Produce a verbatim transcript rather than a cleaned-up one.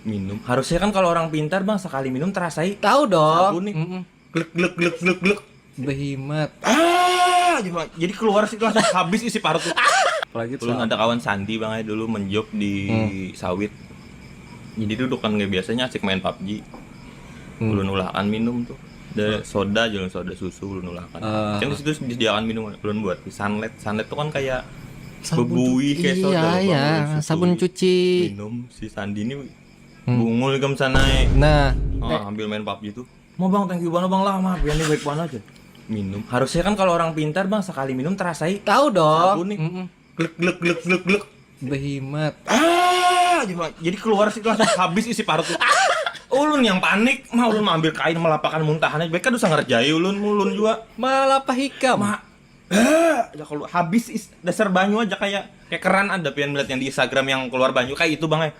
Minum. Harusnya kan kalau orang pintar, Bang, sekali minum terasai Tahu dong. Sabun nih. Mm-mm. Glek, glek, glek, glek, glek. Behimat. Ah, jadi, jadi keluar situ langsung habis isi parut tuh. Apalagi Ulun ada kawan Sandi, Bang, ya, dulu menjob di sawit. Jadi duduk kan kayak biasanya asik main PUBG. Ulun ulakan minum tuh. Ada soda aja, soda susu ulun ulakan. Ah. Kan di situ disediakan minum, ulun buat di Sunlet. Sunlet tuh kan kayak Sabun bebui cu- kayak soda, iya, Bang, iya. ulun susu. Sabun cuci. Minum, si Sandi ini bungul ikam sana, eh. Nah, Oh, ambil main PUBG tuh. Mau, Bang, thank you banget, Bang, lah, maaf ya, ini baik banget aja. Minum. Harusnya kan kalau orang pintar, Bang, sekali minum terasai tahu dong. Sabun nih. Mm-mm. Glek, glek, glek, glek, glek. Behimat. Ah, jadi, jadi keluar situ langsung habis isi parut tuh. Ulun yang panik, mah ulun ambil kain melapakan muntahannya. Baik kan dosa ngerjai ulun, ulun juga. Malah apa hikam? Mak, eh, ya kalau habis is, dasar banyu aja kayak kayak keran ada pian melihat yang di Instagram yang keluar banyu kayak itu, Bang, eh.